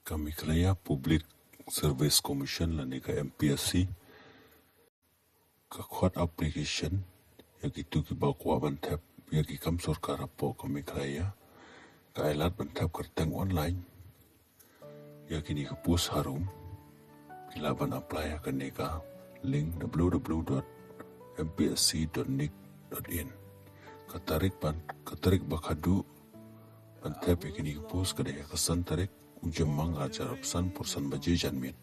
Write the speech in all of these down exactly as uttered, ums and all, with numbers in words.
Ka Meghalaya Public Service Commission lane ka M P S C ka khot application ïa kito kiba kwah ban thep ïa ki kam sorkar hapoh ka Meghalaya. Ka ai lad ban thep kyrteng online ïa kine ki post harum. Ki lah ban apply ha kane ka link w w w dot m p s c dot nic dot in. Ka tarik ban, ka tarik ba khadduh ban thep ïa kine ki post ka dei ha ka san tarik u Jymmang ar hajar arphew san por san baje janmiet.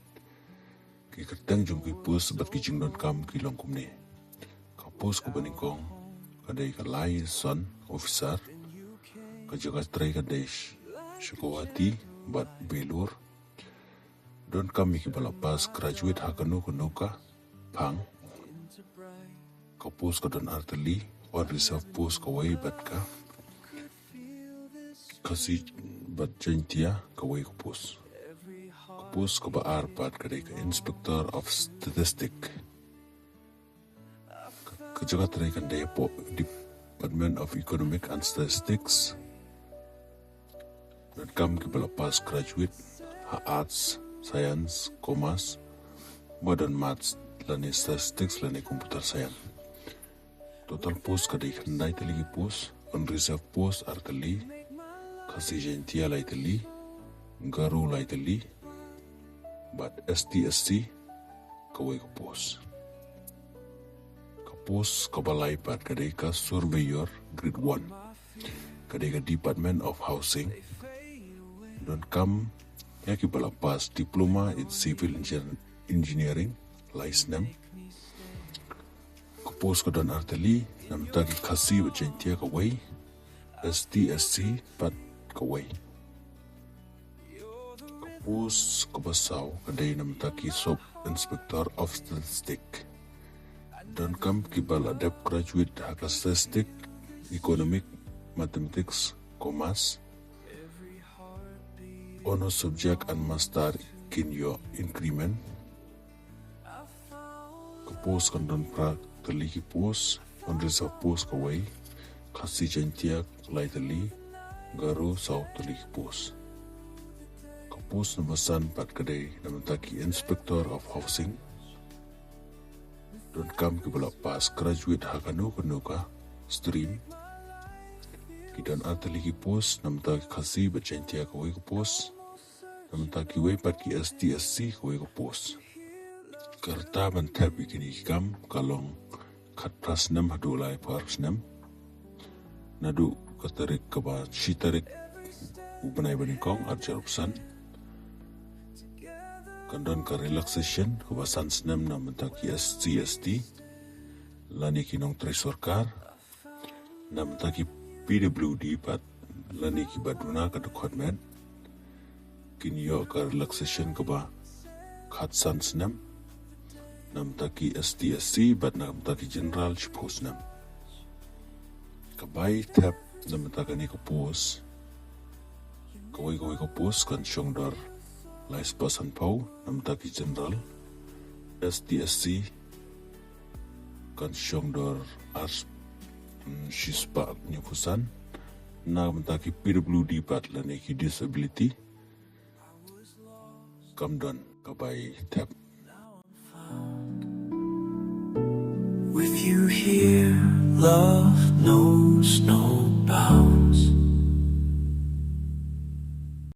Ki kyrteng jong ki post bad ki jingdonkam ki long kumne. Ka post kaba nyngkong ka dei ka liaison officer. Ka jaka trei ka dei sh-, sha Guwahati bad Vellore. Donkam ïa kiba la pass graduate ha kano kano ka phang. Ka post ka don artylli, unreserved post kawei bad ka Khasi bad Jaintia kawei ka post. Ka post kaba ar pat ka dei ka Inspector of Statistic. Ka, ka jaka trei kan dei hapoh Department of Economic and Statistics. Donkam kiba la pass graduate ha Arts, Science, Commerce, ba don Maths lane Statistics lane Computer Science. Total post ka dei khyndai tylli ki post, unreserved post artylli, Khasi Jaintia lai tylli, Garo lai tylli, bad S T S C kawei ka post. Ka post kaba lai pat ka dei ka surveyor grade one. Ka dei ka Department of Housing. Donkam ïa kiba la pass Diploma in Civil Engineer-, Engineering lai snem. Ka post ka don artylli, na bynta ki Khasi bad Jaintia kawei, S T S C pat kawei. Ka post kaba saw ka dei na bynta ki Sub Inspector of Statistic. Donkam kiba la dep graduate ha ka Statistic, Economic, Mathematics, Commerce, Honours subject and Master kin ïoh increment. Ka post kan don phra tylli ki post, unreserved post kawei, Khasi Jaintia lai tylli, Garo saw tylli ki post. Ka post number san pat ka dei na bynta ki Inspector of Housing. Donkam kiba la pass graduate ha kano kano ka stream. Ki don artylli ki post, na bynta ki Khasi bad Jaintia kawei ka post. Na bynta kiwei pat ki S T S C kawei ka post. Ka rta ban thep ïa kine ki kam ka long khatphra snem haduh laiphew ar snem. Naduh ka tarik kaba shi tarik u bnai ba nyngkong ar hajar arphew san. Kan don ka relaxation kaba san snem na bynta ki S C S T lane ki nongtrei sorkar. Na bynta ki P W D pat lane kiba duna ka dkhot met kin ïoh ka relaxation kaba khatsan snem. Na bynta ki S T S C bad na bynta ki general shiphew snem. Ka bai thep na bynta kane ka post, kawei kawei ka post kan shong dor lai spah sanphew. Na bynta ki general, S T S C kan shong dor ar, mm, shi spah hynñiewphew san. Na bynta ki P W D pat lane ki disability kam don ka bai thep. With you here, love knows no bounds.